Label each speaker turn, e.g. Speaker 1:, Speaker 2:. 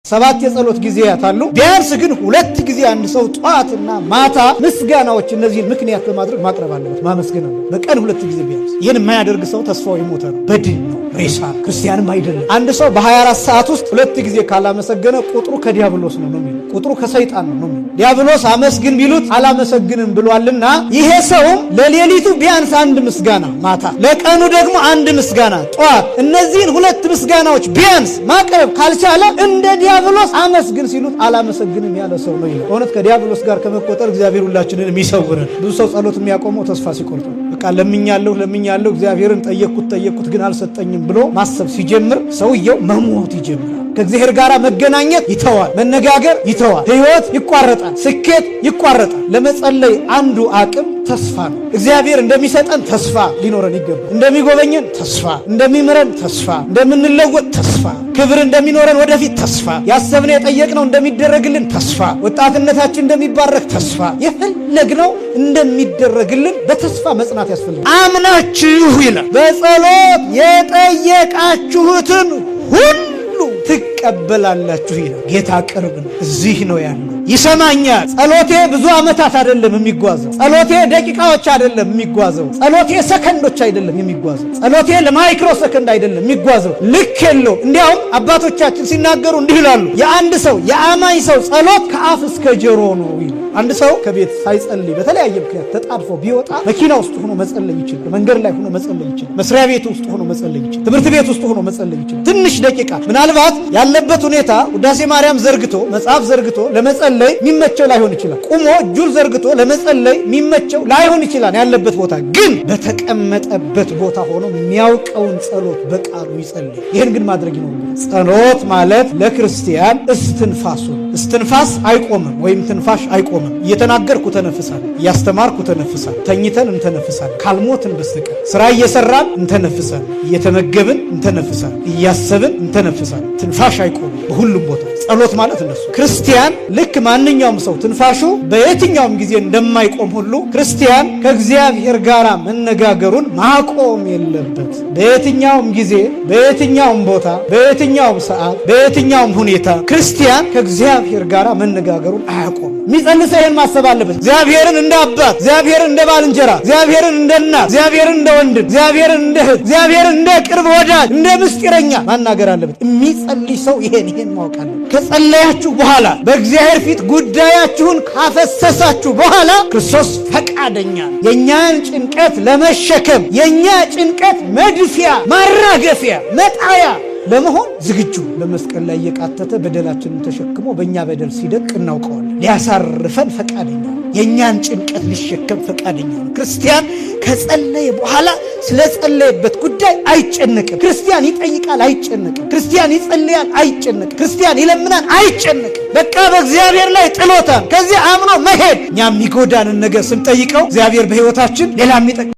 Speaker 1: ሰባት የጸሎት ጊዜያት አሉ። ቢያንስ ግን ሁለት ጊዜ አንድ ሰው ጠዋትና ማታ ምስጋናዎች እነዚህን ምክንያት በማድረግ ማቅረብ አለበት፣ ማመስገን አለበት። በቀን ሁለት ጊዜ ቢያንስ። ይህን የማያደርግ ሰው ተስፋው የሞተ ነው፣ በድን ነው፣ ሬሳ፣ ክርስቲያንም አይደለም። አንድ ሰው በ24 ሰዓት ውስጥ ሁለት ጊዜ ካላመሰገነ ቁጥሩ ከዲያብሎስ ነው ነው የሚለው፣ ቁጥሩ ከሰይጣን ነው ነው የሚለው። ዲያብሎስ አመስግን ቢሉት አላመሰግንም ብሏልና ይሄ ሰውም ለሌሊቱ ቢያንስ አንድ ምስጋና ማታ፣ ለቀኑ ደግሞ አንድ ምስጋና ጠዋት፣ እነዚህን ሁለት ምስጋናዎች ቢያንስ ማቅረብ ካልቻለ እንደ ዲያብሎስ አመስግን ሲሉት አላመሰግንም ያለ ሰው ነው ይላል። በእውነት ከዲያብሎስ ጋር ከመቆጠር እግዚአብሔር ሁላችንን የሚሰውረን። ብዙ ሰው ጸሎት የሚያቆመው ተስፋ ሲቆርጥ ነው። በቃ ለምኛለሁ ለምኛለሁ፣ እግዚአብሔርን ጠየቅኩት ጠየቅኩት ግን አልሰጠኝም ብሎ ማሰብ ሲጀምር ሰውየው መሞት ይጀምራል። ከእግዚአብሔር ጋር መገናኘት ይተዋል፣ መነጋገር ይተዋል፣ ሕይወት ይቋረጣል፣ ስኬት ይቋረጣል። ለመጸለይ አንዱ አቅም ተስፋ ነው። እግዚአብሔር እንደሚሰጠን ተስፋ ሊኖረን ይገባል። እንደሚጎበኘን ተስፋ፣ እንደሚምረን ተስፋ፣ እንደምንለወጥ ተስፋ፣ ክብር እንደሚኖረን ወደፊት ተስፋ፣ ያሰብነው የጠየቅነው እንደሚደረግልን ተስፋ፣ ወጣትነታችን እንደሚባረክ ተስፋ፣ የፈለግነው እንደሚደረግልን በተስፋ መጽናት ያስፈልጋል። አምናችሁ ይላል በጸሎት የጠየቃችሁትን ሁሉ ትቀበላላችሁ ይላል። ጌታ ቅርብ ነው፣ እዚህ ነው ያለው፣ ይሰማኛል። ጸሎቴ ብዙ ዓመታት አይደለም የሚጓዘው። ጸሎቴ ደቂቃዎች አይደለም የሚጓዘው። ጸሎቴ ሰከንዶች አይደለም የሚጓዘው። ጸሎቴ ለማይክሮ ሰከንድ አይደለም የሚጓዘው። ልክ የለው። እንዲያውም አባቶቻችን ሲናገሩ እንዲህ ይላሉ፣ የአንድ ሰው የአማኝ ሰው ጸሎት ከአፍ እስከ ጆሮ ነው ይላል። አንድ ሰው ከቤት ሳይጸልይ በተለያየ ምክንያት ተጣድፎ ቢወጣ መኪና ውስጥ ሆኖ መጸለይ ይችላል። መንገድ ላይ ሆኖ መጸለይ ይችላል። መስሪያ ቤት ውስጥ ሆኖ መጸለይ ይችላል። ትምህርት ቤት ውስጥ ሆኖ መጸለይ ይችላል። ትንሽ ደቂቃ ምናልባት ያለበት ሁኔታ ውዳሴ ማርያም ዘርግቶ መጽሐፍ ዘርግቶ ለመጸለይ የሚመቸው ላይሆን ይችላል። ቁሞ እጁን ዘርግቶ ለመጸለይ የሚመቸው ላይሆን ይችላል። ያለበት ቦታ ግን በተቀመጠበት ቦታ ሆኖ የሚያውቀውን ጸሎት በቃሉ ይጸልይ። ይህን ግን ማድረግ ይኖርበታል። ጸሎት ማለት ለክርስቲያን እስትንፋሱ ነው። እስትንፋስ አይቆምም፣ ወይም ትንፋሽ አይቆምም። እየተናገርኩ ተነፍሳለሁ፣ እያስተማርኩ ተነፍሳለሁ፣ ተኝተን እንተነፍሳለን ካልሞትን በስተቀር። ስራ እየሰራን እንተነፍሳለን፣ እየተመገብን እንተነፍሳለን፣ እያሰብን እንተነፍሳለን። ትንፋሽ አይቆምም በሁሉም ቦታ። ጸሎት ማለት እንደሱ። ክርስቲያን ልክ ማንኛውም ሰው ትንፋሹ በየትኛውም ጊዜ እንደማይቆም ሁሉ ክርስቲያን ከእግዚአብሔር ጋር መነጋገሩን ማቆም የለበት። በየትኛውም ጊዜ፣ በየትኛውም ቦታ፣ በየትኛውም ሰዓት፣ በየትኛውም ሁኔታ ክርስቲያን ከእግዚአብሔር ጋር መነጋገሩን አያቆም። የሚጸልይ ሰው ይሄን ማሰብ አለበት። እግዚአብሔርን እንደ አባት፣ እግዚአብሔርን እንደ ባልንጀራ፣ እግዚአብሔርን እንደ እናት፣ እግዚአብሔርን እንደ ወንድም፣ እግዚአብሔርን እንደ እህት፣ እግዚአብሔርን እንደ ቅርብ ወዳጅ፣ እንደ ምስጢረኛ ማናገር አለበት። የሚጸልይ ሰው ይሄን ማወቅ አለበት። ከጸለያችሁ በኋላ፣ በእግዚአብሔር ፊት ጉዳያችሁን ካፈሰሳችሁ በኋላ ክርስቶስ ፈቃደኛ ነው የእኛን ጭንቀት ለመሸከም፣ የእኛ ጭንቀት መድፊያ፣ ማራገፊያ፣ መጣያ ለመሆን ዝግጁ። በመስቀል ላይ እየቃተተ በደላችንን ተሸክሞ በእኛ በደል ሲደቅ እናውቀዋለን። ሊያሳርፈን ፈቃደኛ ነው። የእኛን ጭንቀት ሊሸከም ፈቃደኛ ነው። ክርስቲያን ከጸለየ በኋላ ስለጸለየበት ጉዳይ አይጨነቅም። ክርስቲያን ይጠይቃል፣ አይጨነቅም። ክርስቲያን ይጸልያል፣ አይጨነቅም። ክርስቲያን ይለምናል፣ አይጨነቅም። በቃ በእግዚአብሔር ላይ ጥሎታል። ከዚህ አምኖ መሄድ። እኛ የሚጎዳንን ነገር ስንጠይቀው እግዚአብሔር በሕይወታችን ሌላ የሚጠቅም